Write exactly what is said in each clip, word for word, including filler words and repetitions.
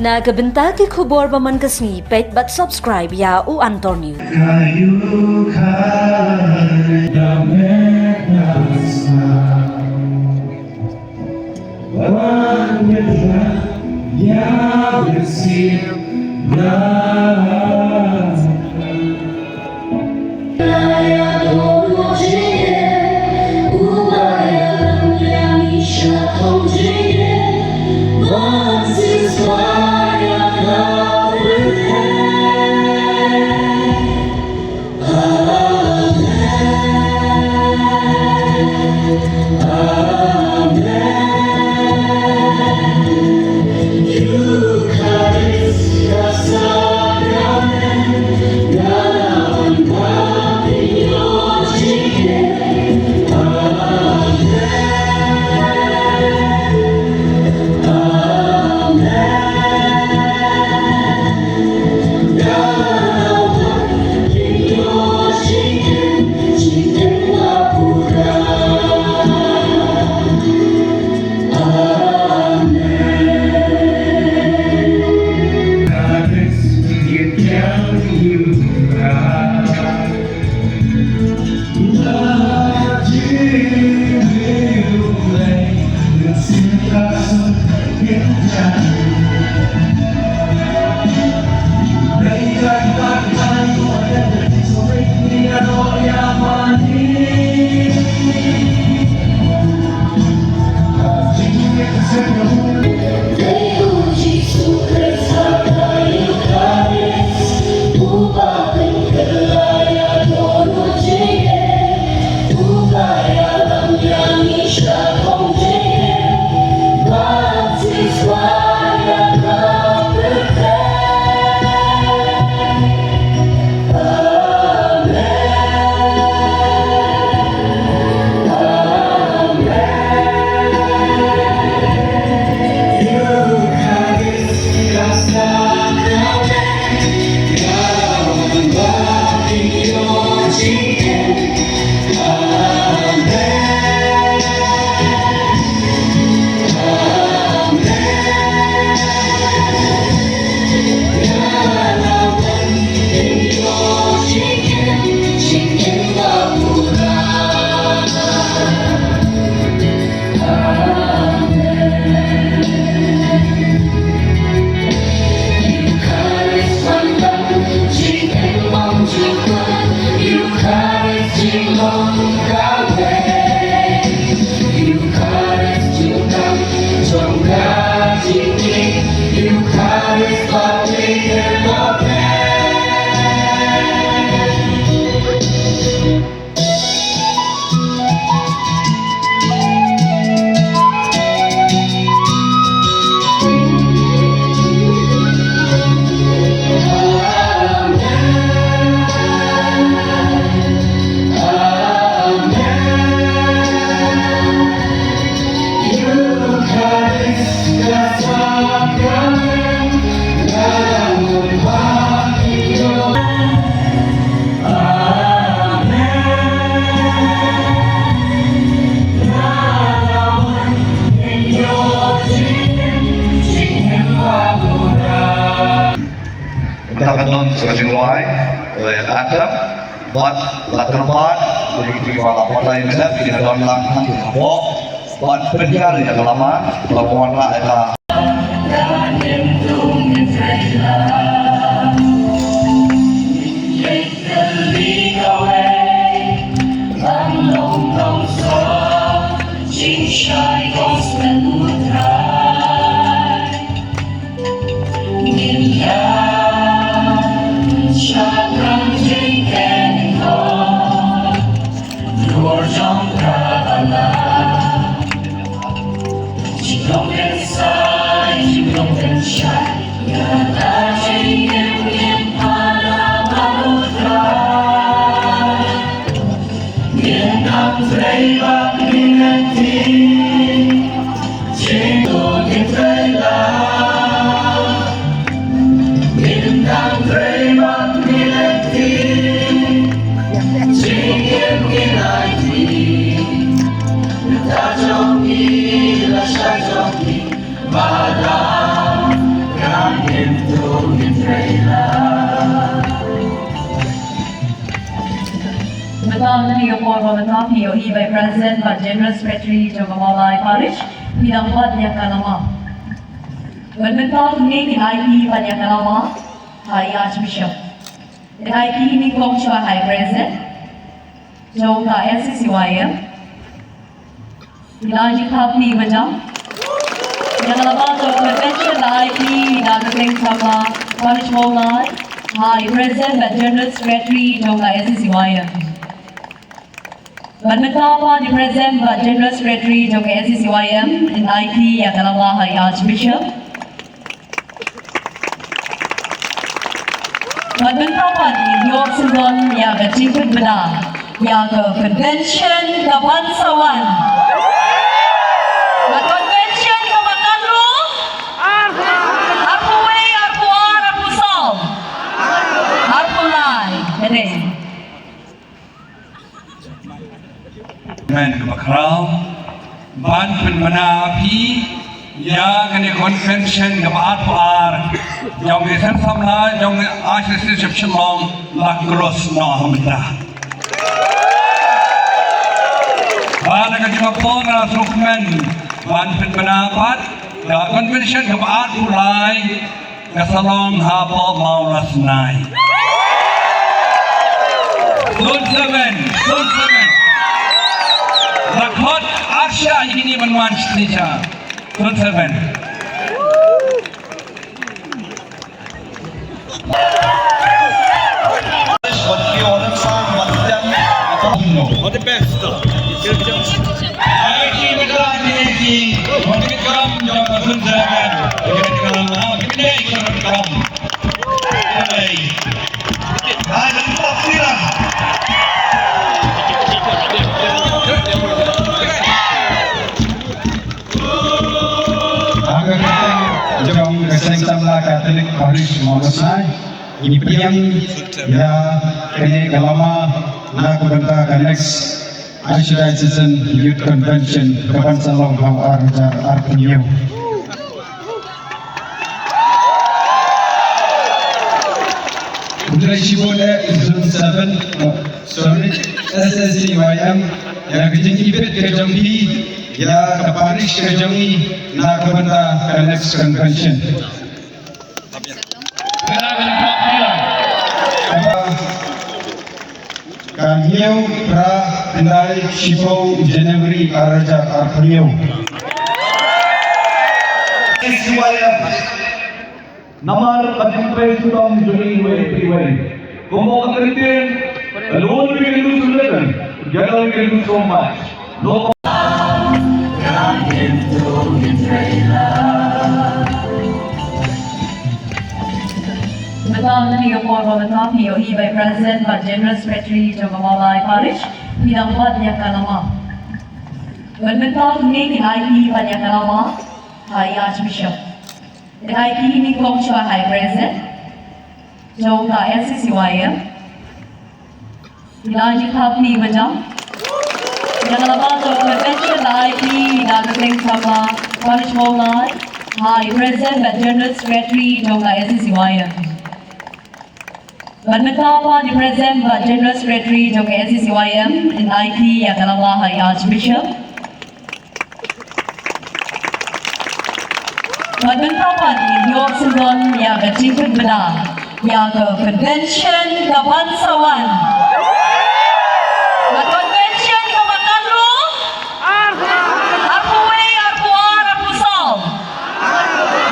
Na ka bynta ki khubor ba man ka sngi, peit bad subscribe ïa U Antor News. Ynda ka don ka jingrwai, eh, ka anthem, bad la kyrpad, bad ki ba la pynlait ïa ka, ki don lang hangtei hapoh, bad pynhiar ïa ka lama, ba mon la ïa ka. Por ba mynta phi ïohi ïa i President bad General Secretary jong ka Mawlai Parish, phi dang bat ïa ka lama. Bad mynta hangne ngin aiti pat ïa ka lama ha i Archbishop. Ngin aiti nyngkong shuwa ha i President jong ka S C C Y M. Ïa la jingthap kti ba jam. Ïa ka lama jong ka convention la aiti da ka Seng Samla Parish Mawlai ha i President bad General Secretary jong ka S C C Y M. Bad mynta pat i President bad General Secretary jong ka S C C Y M, ngin aiti ïa ka lama ha i Archbishop. Bad mynta pat ngin ïoh sngewdon ïa ka jingpynbna ïa ka convention ka ban sa wan. Ka convention kaba katno? Arphew wei, arphew ar, arphew saw, arphew lai. Ade. Myn kaba khraw ban pynbna phi ïa kane convention kaba arphew ar jong ki seng samla jong Archdiocese of Shillong la cross noh ha mynta. Bad ka jingpynbna sngewkmen ban pynbna pat ka convention kaba arphew lai ka sa long ha Port Laurasnai. Soon seven, soon seven. La khot arsha ïa kine ban wan shisha. Soon seven. All the best. Ha ka kyrteng jong ka Seng Samla Katholik Parish Mawlasnai, ngi pdiang ïa kane ka lama na ka bynta ka next Archdiocesan Youth Convention ka ban sa long ha u ar hajar arphew hynñiew. Khublei shibun eh Zone seven, uh, sorry, S S C Y M, ïa ka jingibit ka jong phi ïa ka parish ka jong ngi na ka bynta ka next convention. Ka hynñiew, phra, khyndai, shiphew January ar hajar arphew hynñiew. S Y M. Namar ka jingtrei shitom jong ngi iwei pa iwei. Kumba ka ktien, alone we can do so little, together we can do so much. No. Mynta ha kane ka por ba mynta phi ïohi ïa i President bad General Secretary jong ka Mawlai Parish, phi dang bat ïa ka lama. Bad mynta hangne ngin aiti pat ïa ka lama ha i Archbishop. Ngin aiti nyngkong shuwa ha i President jong ka S C C Y M. Ïa la jingthap kti ba jam. Ïa ka lama jong ka convention la aiti da ka Seng Samla Parish Mawlai ha i President bad General Secretary jong ka S C C Y M. Bad mynta pat i President bad General Secretary jong ka S C C Y M, ngin aiti ïa ka lama ha i Archbishop. Bad mynta pat ngin ïoh sngewdon ïa ka jingpynbna ïa ka convention ka ban sa wan. Ka convention kaba katno? Arphew wei, arphew ar, arphew saw,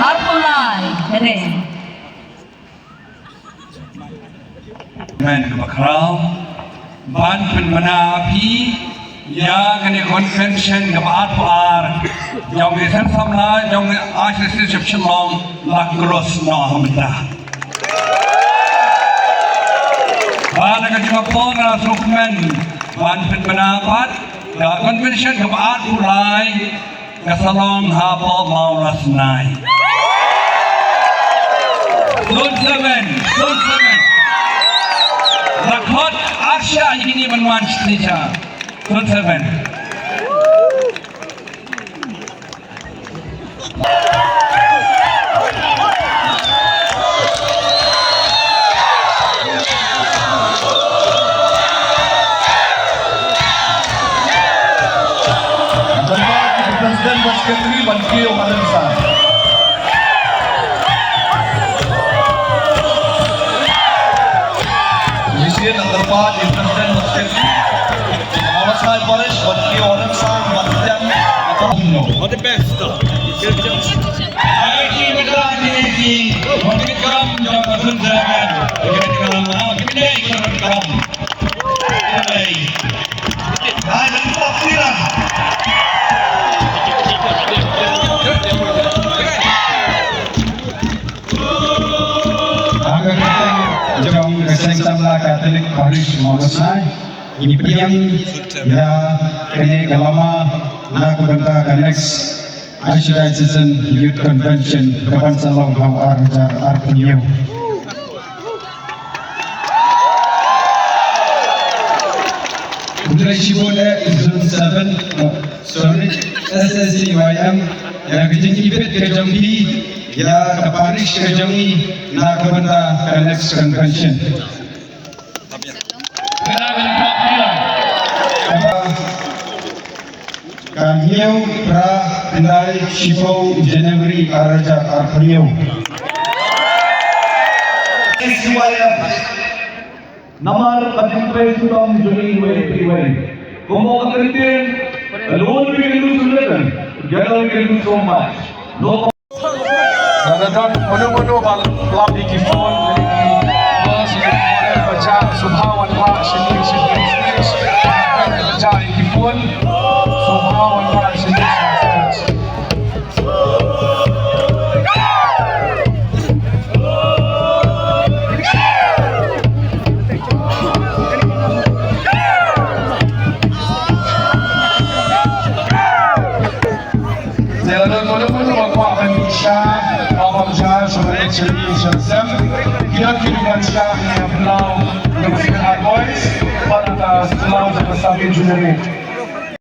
arphew lai. Ade. Myn kaba khraw ban pynbna phi ïa kane convention kaba arphew ar jong ki seng samla jong Archdiocese of Shillong la cross noh ha mynta. Bad ka jingpynbna sngewkmen ban pynbna pat ka convention kaba arphew lai ka sa long ha Port Laurasnai. Zone seven, Zone seven. La khot arsha ïa kine ban wan shisha. Zone seven. Seng Samla Catholic Parish Mawlasnai, ngi pdiang ïa kane ka lama na ka bynta ka next Archdiocese Youth Convention ka ban sa long ha u ar hajar arphew hynñiew. Khublei shibun eh Zone seven, uh, sorry, S S C Y M, ïa ka jingibit ka jong phi ïa ka parish ka jong ngi na ka bynta ka next convention. Ka hynñiew, phra, khyndai, shiphew January ar hajar arphew hynñiew. S Y M. Namar ka jingpynshoi jong ngi iwei pa iwei. Kumba ka ktien, alone we can do so little, together we can do so much. No. Lada don mano mano ba la plie ïa ki phone, ba ja sngewbha wanrah shane shane, ba ja ïa ki phone, sngewbha wanrah shane shane. Te lada don mano mano ba kwah ban pynshai, ba kwah ban pynshai, sngewbha ban shim, shim, shim. Ki don ki dukan shai ha Palau, Pacific Arbois, bad ha Palau Java Sub Region.